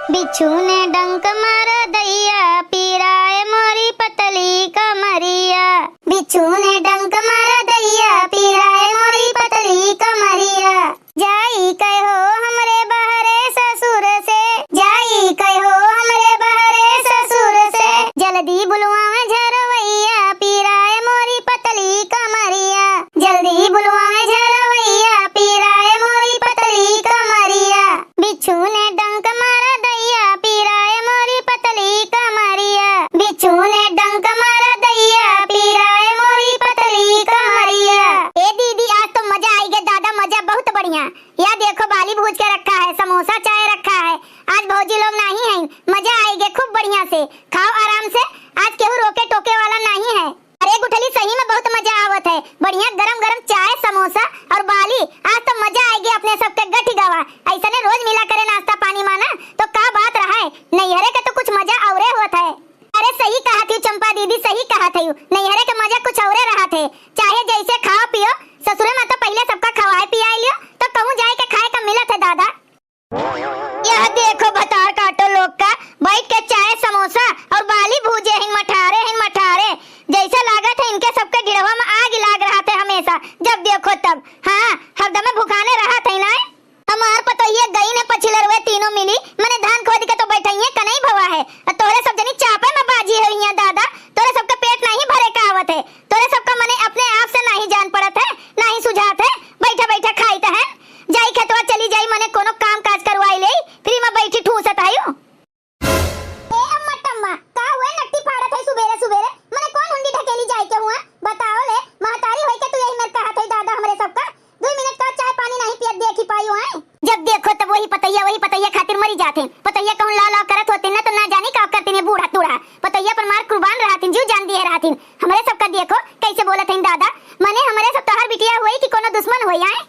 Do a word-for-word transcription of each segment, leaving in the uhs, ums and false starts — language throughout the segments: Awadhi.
बिच्छू ने डंक मारा दैया, पीराए मोरी पतली कमरिया। बिच्छू ने डंक मारा दैया, पीराए मोरी पतली कमरिया। जाई कहो हमरे बहरे ससुर से, जाई कहो हमरे बहरे ससुर से, जल्दी बुलवावे झरवैया, पीराए मोरी पतली कमरिया। जल्दी बुलवावे झरवैया, पीराए मोरी पतली कमरिया। बिच्छू ने डंक मारा दैया, पीराए मोरी पतली कमरिया। बिच्छू ने डंक मारा दैया, पीराए मोरी पतली कमरिया। ए दीदी, आज तो मजा आइगे दादा, मजा बहुत बढ़िया। या देखो, बाली भूज के रखा है, समोसा चाय रखा है। आज भौजी लोग नाहीं हैं, मजा आइगे खूब बढ़िया से। खाओ आराम से, आज केहू रोके टोके वाला नाहीं है। अरे गुठली, सही में बहुत मजा आवत है। बढ़िया गरम गरम चाय, समोसा और बाली। आज तो मजा आइगे अपने सबके गठ गवा। ऐसने रोज मिला करे नाश्ता पानी माना, तो का बात रहा है। नैहरे के तो कुछ मजा औरे होत है। अरे सही कहत हई चंपा दीदी, सही कहत हई। नैहरे के मजा कुछ औरे रहत है। चाहे जैसे खाओ पियो, ससुरे में तो पहिले सबका खवाए पियाए लियो, तो कहूँ जाए के खाए का मिलत है दादा। यह देखो भतार काटो लोग का, बैठ के चाय समोसा और बाली भूजे हिन मठारे, हिन मठारे। जैसे लागत है इनके सबके गिड़वा में आग लाग रहत है हमेशा, जब देखो तब। हाँ, हरदमे भुखाने रहत है ना। हमार पतोहिया गई ने पछिलरवे तीनों मिली, मने धान खोद के तो बैठइये कनई भवा है। और तोहरे सब जनी चापे में बाजी है हियां दादा, तोहरे सबके पेट नाहीं भरे का आवत है। तोहरे सबका मने अपने आप से नाहीं जान पड़त है, नाहीं सुझात है, बैठा बैठा खाइत है। जाई खेतवा चली जाई, मने कोनो काम काज करवाई लेई, free में बैठी ठूसत आयु। ए अम्मा टम्मा, का हुए नट्टी फाड़त है सुबेरे सुबेरे? मने कौन हुंडी ढकेली जाए के हुआ? बताओ ले, महतारी होई के तू यही मेर कहत है दादा हमरे सबका? दुई मिनट का चाय पानी नाहीं पियत देखी पायु आए। जब देखो तब वही पतैया, वही पतैया खातिर मरी जात है। पतैया कहूँ लाव लाव करत होते ना तो ना जानी का करते ने बूढ़ा टूढ़ा। पतैया पर मार कुर्बान रहत है, जीव जान दिए रहत है। हमरे सबका देखो कैसे बोलत है दादा, मने हमरे सब तोहर बिटिया होई कि कोनो दुश्मन होई आए?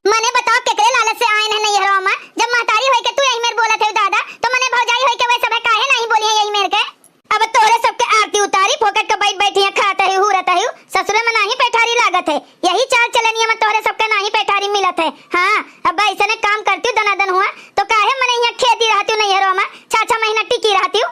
मने बताओ, केकरे लालच से आयन है नैहरवा मा? जब महतारी होई के तू यही मेर बोलत है दादा, तो मने भौजाई होई के वे सभे काहे नाहीं बोली है यही मेर के? अब तोहरे सबके आरती उतारी, फोकट के बैठ बैठ हियां खात है, हूरत है, ससुरे में नाहीं पैठारी लागत है। यही चाल चलनिया में तोहरे सबके नाहीं पैठारी मिलत है। हाँ, अब ऐसने काम करती दनादन हुआ, तो काहे मने हियां खेदी रहती नैहरवा मा, छह छह महीना टिकी रहती।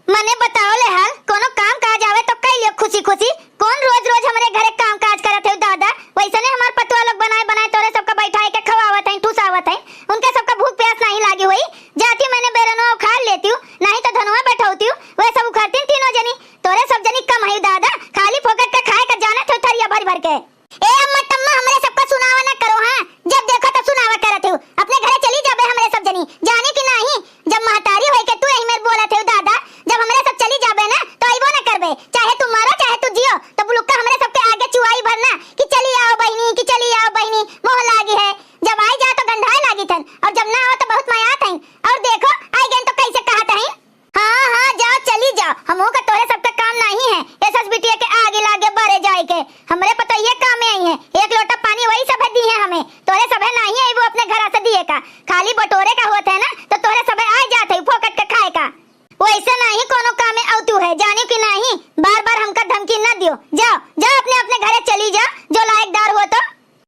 मने बताओ ले हाल, कोनो काम काज आवे तो कई लियो खुशी खुशी। कौन रोज रोज हमरे घरे काम काज करत है दादा? वैसने हमार पतुआ लोग बनाए बनाए तोरे सबका बैठाए के खवावत है, ठुसावत है। उनके सबका भूख प्यास नाहीं लागी होई। जाती मने बेरनवा उखाड़ लेती हूँ, नाहीं तो धनवा बैठौती हूँ। वह सब उखड़ती तीनों जनी। तोरे सब जनी कम है दादा, खाली फोकट के खाए के जानत हो थरिया भर भर के। ए अम्मा टम्मा, हमरे सबका सुनावा ना करो, हाँ? जब देखो तब सुनावा करत हो। अपने घरे चली जाबे हमरे सब जनी, जानी कि नाहीं? जब महतारी होई के तू यही मेर बोलत हो दादा, जब हमरे सब चली जाबे ना, तो अइबो ना करबे। चाहे तू मरो, चाहे तू जियो, तो बुलुक्का हमरे सबके आगे चुआई भर ना कि चली आओ बहिनी, कि चली आओ बहिनी, मोह लागी है। जब आई जा तो गंधाए लागी थन, और जब ना आओ तो बहुत मयात है। और देखो, आई गए तो कैसे कहत है। हाँ, हाँ, जाओ, चली जाओ, हमहू का तोहरे सबका काम नाहीं है। एसएस बिटिया के आगे लागे बारे जाए के, हमरे पतोहिए काम में आई है। एक लोटा पानी वही सभे दी है हमें, तोहरे सभे नाहीं है वो अपने घरा से दिए का। खाली बटोरे का होत है ना, तो तोहरे सभे आ जात है फोकट के खाए का। वैसे नाहीं कोनो काम में औतू है, जानी कि नाहीं, बार बार हमका धमकी ना दियो। जाओ, जाओ, अपने अपने घरे चली जाओ, जो लायकदार हो तो।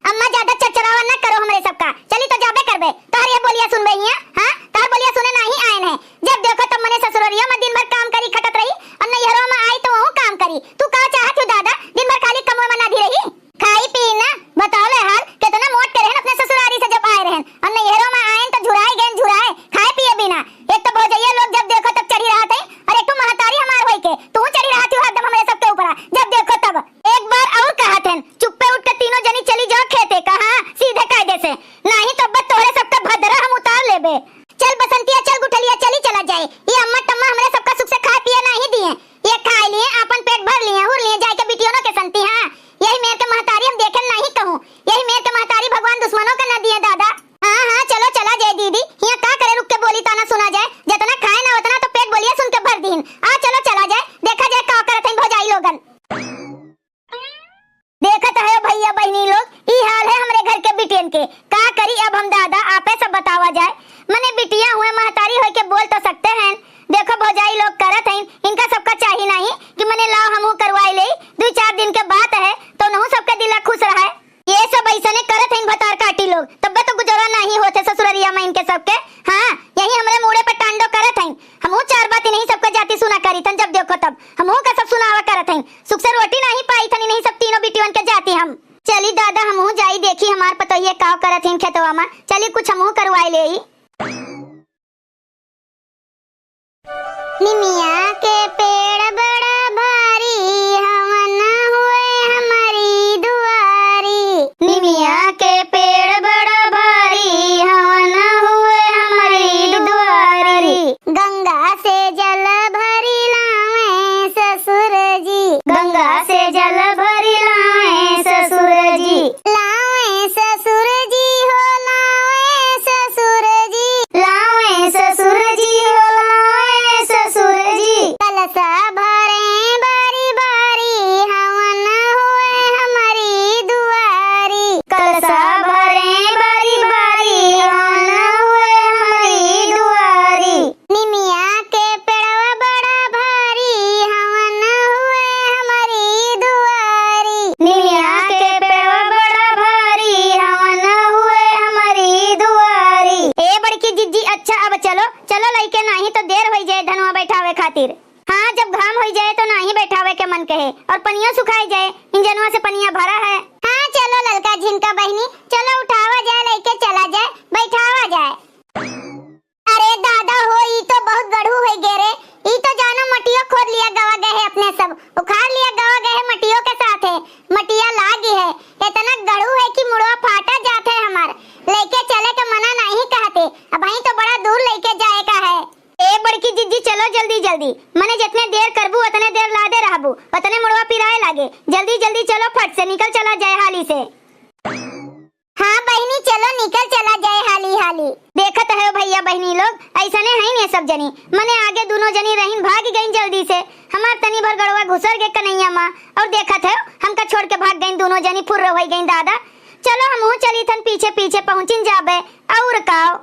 अम्मा, ज्यादा चरचरावा ना करो हमरे सबका। चली तो जाबे करबे। तोहर ये बोलिया सुनबे हिया, हाँ? तोहर बोलिया सुने नाहीं आयन है। जब देखो तब मने ससुररिया में दिन भर काम करी खटत रही और नैहरो में आई तो वहू काम करी। तू का चाहत हो दादा? दिन भर खाली कमवे में नाधी रही? खाई पी ना, बताओ ले हाल, कितना मोट के रहन अपने ससुरारी से जब आए रहन और नैहरो में आयन तो झुराए गए, झुराए, खाए पिए बिना। एक तो भौजैया लोग जब देखो तब चढ़ी रहत है और एक तो महतारी हमार होई के तू चढ़ी रहत हो हरदम हमरे सबके ऊपर। जब देखो तब एक बार और कहत हन, चुप्पे उठ के तीनों जनी चली जाओ खेते का, हाँ, सीधे कायदे से, नाहीं तो अब तोहरे सबका भदरा हम उतार लेबे। चल बसंतिया, चल गुठलिया, चली चला जाए। ये अम्मा टम्मा हमरे सबका सुख से खाए पिए नाहीं दिए, ये खाए लिए, आपन पेट भर लिए, हुर लिए, जाए के बिटियों के संती, हाँ, यही मेर के महतारी हम देखे नाहीं कहूँ, यही मेर के महतारी भगवान दुश्मनों के ना दिए दादा। हाँ, हाँ, चलो चला जाए दीदी, यहाँ का करे रुक के बोली ताना सुना जाए, जितना खाए ना उतना तो पेट बोलिए सुन के भर दीन। आ चलो चला जाए, देखा जाए का करत हैं भौजाई लोगन। देखत है भैया बहिनी लोग, ई हाल है हमरे घर के बिटियन के। का करी अब हम दादा, आपे सब बतावा जाए। मने बिटिया हुए महतारी होय के बोल तो सकते हैं। देखो भौजाई लोग करत हैं, इनका सबका चाही नहीं कि मने लाओ हमहू करवाई ले, दो चार दिन के बात है तो उनहू सबके दिला खुश रहे। ये सब ऐसने करत हैं भतार काटी लोग, तब्बे तो गुजरा नहीं होते ससुररिया में इनके सबके। हाँ, यही हमरे मूड़े पर टांडो करत हैं, निमिया के पेड़ बड़ा भारी, हवन हुए हमरी दुआरी। निमिया के पेड़ बड़ा भारी, हवन हुए हमरी दुआरी। गंगा से जल भरी लावे ससुर जी। गंगा से जल भरी लावे ससुर जी। लावे ससुर जी हो लावे ससुर जी। लावे ससुर जी हो लावे ससुर जी। कलसा भरे बारी बारी हवन हुए हमरी दुआरी। कलसा भरे बारी बारी हवन हुए हमरी दुआरी। निमिया के पेड़वा बड़ा भारी, हवन हुए हमरी दुआरी। निमिया के पेड़वा बड़ा भारी, हवन हुए हमरी दुआरी। ए बड़की जिज्जी, अच्छा अब चलो, चलो लइके, नाही तो देर होई जाए धनवा बैठावे खातिर। हाँ, जब घाम होई जाए तो नाही बैठावे के मन कहे और पनिया सुखाई जाए, इंजनवा से पनिया भरा है। हाँ, चलो ललका झिनका बहिनी, चलो उठावा जाए, लइके चला जाए, बैठावा जाए। अरे दादा हो, ई तो बहुत गढ़ू होइ गए रे। ई तो जानो मटियो खोद लिया गवा गए है अपने सब, उखाड़ लिया गवा गए है मटियो के साथे। मटिया लागी है, इतना गढ़ू है कि मुड़वा फाटा जात है हमार। लइके चले के मना नाही कहते, अबहीं तो बड़ा दूर लइके जाए का है। ए बड़की जिज्जी, चलो जल्दी जल्दी, मने जितने देर करबू उतने देर लादे रहबू, उतने मुड़वा पिराए लागे। जल्दी जल्दी चलो, फट से निकल चला जाए हाली से। हाँ बहिनी, चलो निकल चला जाए हाली हाली। देखत है भैया बहिनी लोग, ऐसने हैं ये सब जनी। मने आगे दोनों जनी रहीन भाग गईन जल्दी से। हमार तनी भर गड़वा घुसर गे कन्हैया माँ, और देखत है हमका छोड़ के भाग गईन दोनों जनी, फुर्र होइ गईन दादा। चलो हमहू चली थन पीछे पीछे पहुँचिन जाबे, और काओ।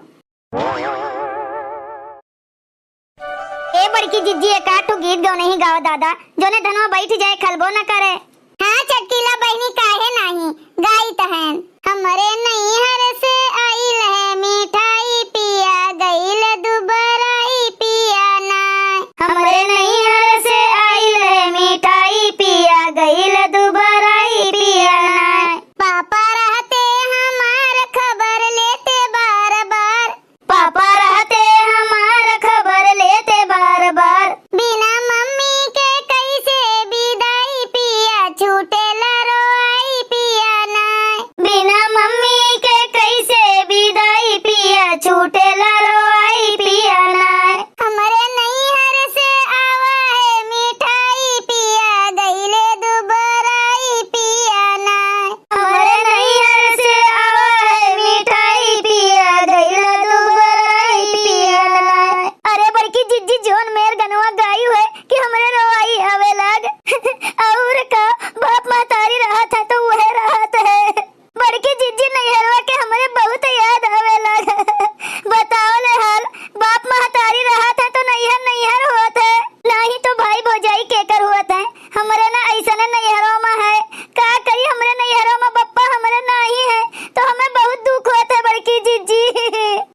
ए बड़की जिज्जी, एक आठ ठो गीत गौनही गाओ दादा, जोने धनवा बैठ जाए, खलबो न करे। हाँ चटकीला बहिनी, काहे नाही, गाई तहन। हमरे नैहर से आइल है मिठाई पिया, गइल दुबराई पिया नाय। हमरे नैहर से आइल है मिठाई पिया, गइल दुबराई पिया नाय। पापा रहते हमार खबर लेते बार बार। पापा रहते हमार खबर लेते बार बार। बिना मम्मी के कैसे विदाई पिया, छूटेला रोआई पिया नाय। बिना मम्मी के कैसे विदाई पिया, छूटेला रोआई पिया नाय। हमरे नैहर से आवा है मिठाई पिया, गइले दुबराई पिया नाय। हमरे नैहर से आवा है मिठाई पिया, गइला दुबराई पिया नाय। अरे बड़की जिज्जी, जोन मेर गनवा गाई है कि हमरे रोवाई आवे लाग। और का, बाप महतारी रहत है तो वह रहत है। बड़की जिज्जी, नैहरवा के हमरे बहुत याद आवे लाग। बताओ ले हाल, बाप महतारी रहत है तो नैहर नैहर होत है, नाही तो भाई भौजाई केकर होत है। हमरे ना ऐसने नैहरवा में है, का करी, हमरे नैहरवा में बप्पा हमरे नाही है, तो हमें बहुत दुख होत है बड़की जिज्जी।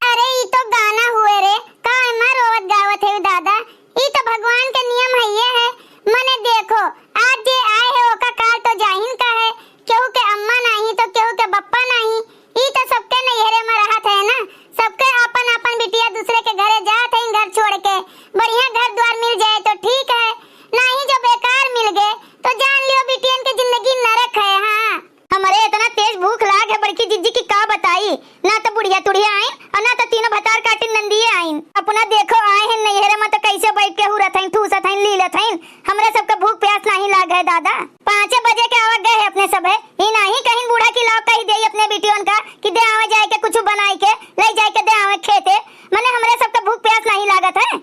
अरे ई तो गाना हुए रे, का एमा रोवत गावत है दादा? ई तो भगवान के नियम हइये है। मने देखो, आज जे आए है ओका काल तो जाहिन का है, केहू के अम्मा नाही तो केहू के बप्पा नाही। ई तो सबके नैहरे में रहत है ना, सबके आपन आपन बिटिया दूसरे के घरे जात है घर छोड़ के। बढ़िया घर द्वार मिल जाए तो ठीक है, नाही जो बेकार मिल गए तो जान लियो बिटियन के जिंदगी नरक है। हाँ, हमरे इतना तेज भूख लाग है बड़की जिज्जी की का बताई, ना तो बुढ़िया तुढ़िया आइन और ना तो तीनों भतार काटिन नंदिये आइन। अपना देखो आए हैं नैहरे में तो कैसे बैठ के हुरत हैं, ठूसत हैं, लीलत हैं। हमरे सबके भूख प्यास नाही लाग है दादा। पाँचे बजे के आवत गए है अपने सब है, ई नाही कहीं बूढ़ा की लाओ कही दे अपने बिटियन का कि दे आवे जाए के कुछ बनाई के, ले जाए के दे आवे खेते। मने हमरे सबके भूख प्यास नाही लागत है।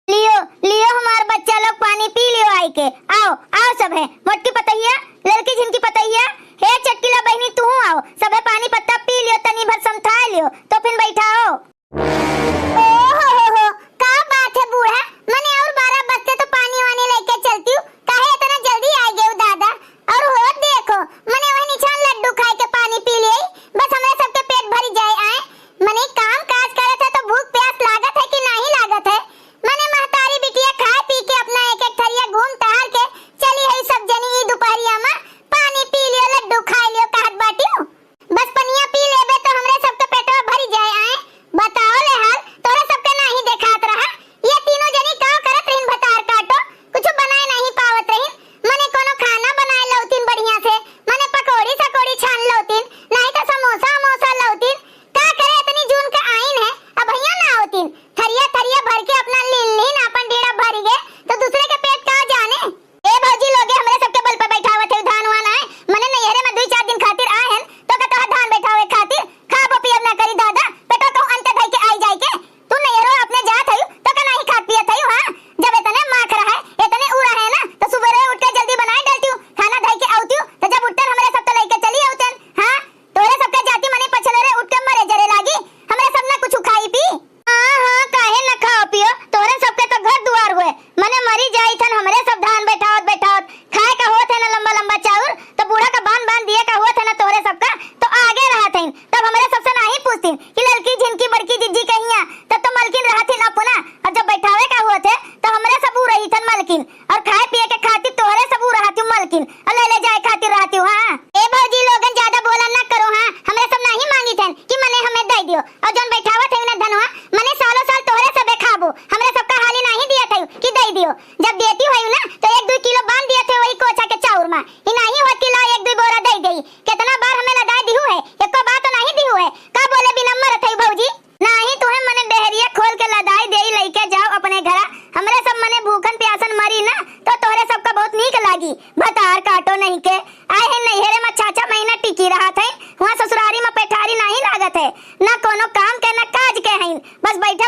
लियो, लियो हमार बच्चा लोग पानी पी लियो आई के। आओ, आओ सब है। मोटकी पतैया, ललकी झिनकी पतैया, हे चटकीला बहिनी तू आओ। सब है पानी पत्ता पी लियो, तनी भर समथा लियो, तो फिर बैठाओ। ओ हो हो हो, का बात है बूढ़ा? मने और बारह बजते तो पानी वानी लेके चलती हूँ, काहे इतना जल्दी आ गए दादा? और हो देखो, मने वही निछान लड्डू खाए के पानी पी लिए, बस हमरे सबके पेट भरी जाए आए। मने काम काज करे थे तो भूख प्यास लागत है कि नाही लागत है? मने महतारी बिटिया खाए पी के अपना एक एक थरिया घूम टहर के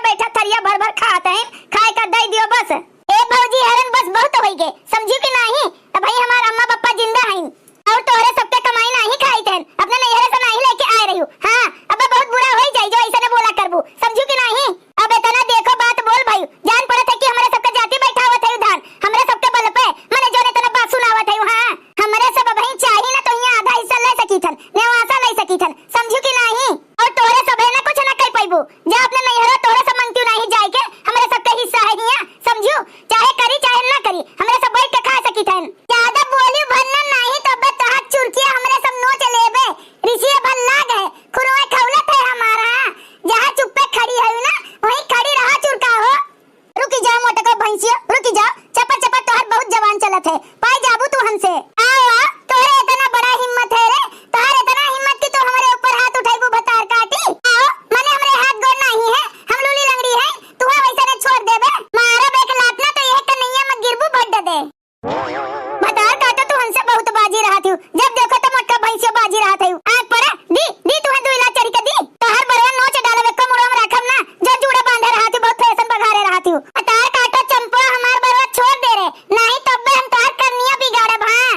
बैठा थरिया भर भर खात हैं, खाए का दे दियो बस। ए भौजी हरन बस बहुत होई गे, समझी कि नाही? अब भाई हमार अम्मा पप्पा जिंदा हैं और तोहरे सबके कमाई नाही खाई थेन, अपने नैहरे से नाही लेके आए रही हूँ। हाँ, अब बहुत बुरा होई जाई जो ऐसे न बोला करबू, समझू कि नाही? अब इतना देखो बात बोल भाई, जान पड़त है कि हमरे सबके जाति बैठावत है धान, हमरे सबके बल पे, मने जोन इतना बात सुनावत है। हाँ, हमरे सब अबहीं चाही ना तो हियाँ आधा हिस्सा ले सकी थन, नेवासा ले सकी थन, समझू कि नाही? और तोहरे सब है ना कुछ ना कर पैबू, जा अपने नैहरा तोहरे सब मंगती नाही जाए के, हमरे सबके हिस्सा है हियाँ, समझू? चाहे करी चाहे ना करी, हमरे सब बैठ के खा सकी थन। ज्यादा बोली भन्ना नाही तो अबे तोहार चुरकिया हमरे सब नोच लेबे, रिसिया भर लाग है, खुनवा खौलत है हमारा, जहाँ चुप्पे खड़ी है ना, वहीं खड़ी रहा चुरका हो। रुकी जाओ मोटको भैंसियो, रुकी जाओ, चपर चपर तोहर बहुत जबान चलत है, पाई जाबू तू हमसे। आओ, आओ, तोहरे इतना बड़ा हिम्मत है रे, तोहर इतना हिम्मत कि तू हमरे ऊपर हाथ उठाइबू भतार काटी? आओ, मने हमरे हाथ गोड़ नाही है, हम लूली लंगड़ी है, तू वैसे ने छोड़ देबे, मारब एक लात ना तो यह कन्हैया में गिरबू भड्ड दे। भतार काटो तू हमसे बहुत बाजी रहत हूँ, जब देखो तो मोटका भैंसियो बाजी रहत हूँ। आँख पड़ा, दी, दी तुहे दुई लात चढ़ी के दी। तोहर बरवा नोच डालब, एको मुड़वा में राखब ना, जो जूड़ा बांधे रहत हूँ, बहुत फैशन बघारे रहत हूँ। भतार काटो चंपो हमार बरवा छोड़ दे रे, नाही तब्बे हम तोहर करनिया बिगाड़ब, हाँ।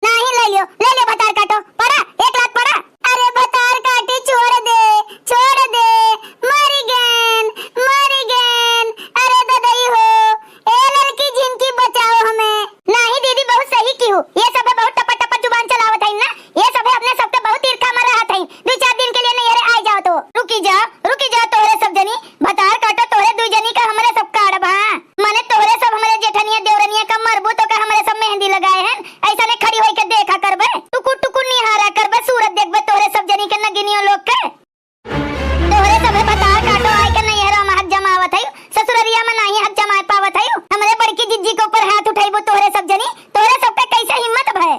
नाही ले लियो, ले लियो भतार काटो, पड़ा, एक लात पड़ा। अरे भतार काटी छोड़ दे, छोड़ दे, मर गैन, मर गैन, अरे ददई हो, ए ललकी झिनकी बचाओ हमें। नाही दीदी, बहुत सही की हूँ। ये सब है बहुत टपा टपा जुबान चलावत है ना, ये सब है अपने सबके बहुत ईर्खा में रहत है। दो चार दिन के लिए नैहरे आए जाओ तो। रुकी जाओ, रुकी जाओ तोहरे सब जनी, भतार काटो तोहरे दो जनी का हमरे सब काढ़ब, हाँ। मने तोहरे सब हमरे जेठनिया देवरनिया का मरबू तो का हमरे सब मेहंदी लगाए हैं, ऐसा ने खड़ी होई के देखा करबे, टुकुर टुकुर निहारा करबे, सूरत देखबे तोहरे सब जनी के नगिनियों लोग के। तोहरे सभे भतार काटो आए के नैहरा में हक जमावत है, ससुररिया में नाही हक जमाए पावत है। हमरे बड़की जिज्जी के ऊपर हाथ उठैबू तोहरे सब जनी, तोहरे सबके कैसे हिम्मत भय?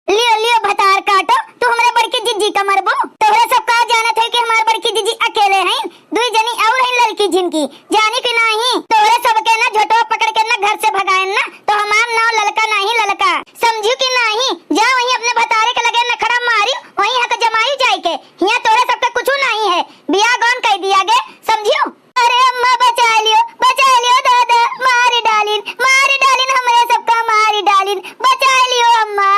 लियो, लियो भतार काटो, तू हमरे बड़की जिज्जी का मरबू। तोहरे सब का जानत है कि हमार बड़की जिज्जी अकेले हैं, दुई जनी और हैं ललकी झिनकी, जानी कि नाही? तोहरे सबके ना झोटवा पकड़ के ना घर से भगाएन ना, तो हमार नाव ललका नाही ललका, समझू कि नाही? जा वहीं अपने भतारे के लगे नखड़ा मारी, वहीं हक जमाई जाए के। हियाँ तोहरे सबके कुछू नाही है, बियाह गौन कह दिया गे, समझियो? अरे अम्मा बचा लियो, बचा लियो दादा, मार डालिन, मार डालिन, हमरे सबका मार डालिन, बचा लियो अम्मा।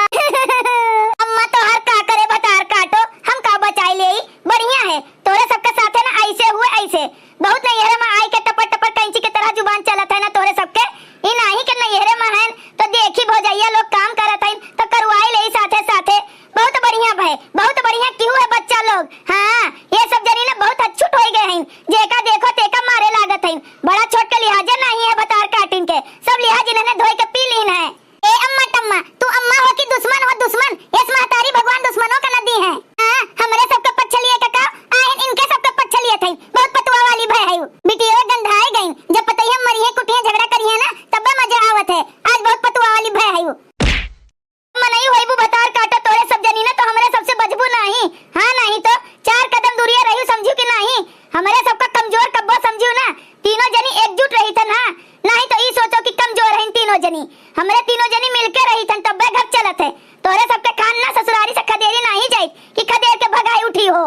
अम्मा तोहार का करे भतार काटो, हम का बचाई लेई, बढ़िया है, तोहरे सबके साथे ना ऐसे हुए ऐसे, बहुत नैहरे में आई के टपर टपर कैंची के तरह जुबान चलत है ना तोहरे सबके, ई नाही के नैहरे में हैं तो देखी भौजैया लोग काम करत हैं तो करवाई लेई साथे साथे, बहुत बढ़िया भय, बहुत बढ़िया। केहू है बच्चा लोग? हाँ, ये सब जनी ना बहुत अच्छुट होई गए हैं, जेका देखो तेका मारे लागत हैं। बड़ा छोट के लिहाजे नाही है भतार काटिन के, सब लिहाज इन्हने धोई के पी लीन है। ए अम्मा टम्मा, तू अम्मा हो कि दुश्मन हो दुश्मन? यस महतारी भगवान दुश्मनों का न दी है। हाँ, हमरे सबके पक्ष लिए का का? आहिन इनके सबके पक्ष लिए थे। बहुत पतुआ वाली भय है। बिटियो गंधाए गई, जब पतैया मरी है, कुटिया झगड़ा करी है ना, तब्बे मजा आवत है। आज बहुत पतुआ वाली भय है। मनई होइबू भतार काटो तोरे सब जनी ना, तो हमरे सबसे बचबू नाही। हाँ, नाही तो चार कदम दूरिया रही, समझू कि नाही? हमरे सबका कमजोर कब्बो समझू ना, तीनों जनी एकजुट रही थन। हाँ, नाही तो ई सोचो कि कमजोर हैं तीनों जनी। हमरे तीनों जनी मिलके रही थन, तब्बे घर चलत है। तोरे सबके खान ना ससुरारी से खदेरी नाही जाइत कि खदेर के भगाई उठी हो।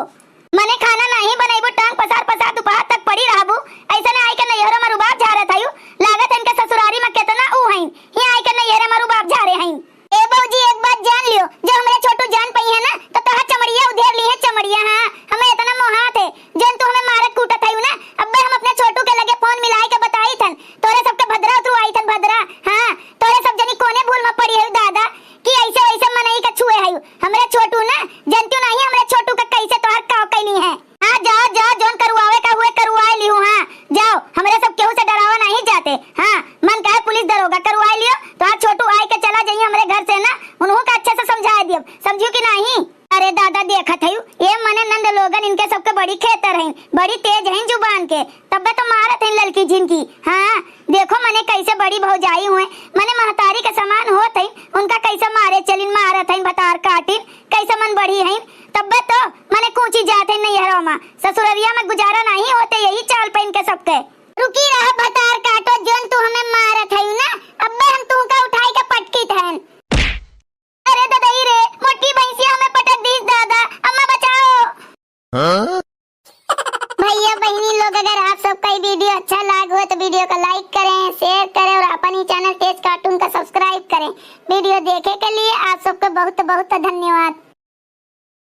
मने खाना नाही बनैबू, टांग पसार पसार दोपहर तक पड़ी रहबू। ऐसने आई के नैहरो में रुबाब झारत हयू। लागत है इनके ससुरारी में केतना ऊ हैं, हियाँ आई के नैहरे में रुबाब झारे हैं। ए भौजी, एक बात जान लियो, जो हमरे छोटू जान पई है ना, तो तोहार चमड़िया उधेर ली है, चमड़िया। हाँ, हमें इतना मोहात है, जौन तू हमें मारत कूटत हयू ना, अब्बे हम अपने छोटू के लगे फोन मिलाई के बताई थन, तोरे सबके भद्रा उतरवाई थन, भद्रा। हाँ, तोरे सब जनी कोने भूल में पड़ी है दादा, कि ऐसे वैसे मनई के छुए है। हमरे छोटू ना, जनतियो नाही हमरे छोटू का कैसे तोहार काव कैली है। हाँ, जाओ, जाओ, जौन करवावे का हुए, करवाए लिहू। हाँ, जाओ, हमरे सब केहू से डरावा नाही जाते। हाँ, मन कहे पुलिस दरोगा करवाए लियो, तोहार छोटू आए के चला जाइए हमरे घर से ना, उन्हों का अच्छे से समझाए दियब, समझू कि नाही? अरे दादा, देखत हयू, ये मने नंद लोगन इनके सबके बड़ी खेतर हैं, बड़ी तेज हैं जुबान के, तब्बे तो मारत हैं ललकी झिनकी। हाँ, देखो मने कैसे बड़ी भौजाई हुए, मने महतारी के समान होत हैं, उनका कैसे मारे चलिन, मारत हैं, भतार काटिन, कैसे मन बढ़ी हैं, तब्बे तो मने कूची जात हैं नैहरों में, ससुररिया में गुजारा नाही होते, यही चाल पे इनके सबके। रुकी रहा भतार काटो, जौन तू हमें मारत हयू ना, अब्बे हम तुहका उठाई के पटकित हन। अरे ददई रे, मोटकी भैंसिया हमें पटक दीस दादा, अम्मा बचाओ। हाँ? भैया बहिनी लोग, अगर आप सबका ई video अच्छा लाग हो तो video का like करें, share करें और अपन ही channel तेज cartoon का subscribe करें। Video देखे के लिए आप सबको बहुत बहुत धन्यवाद।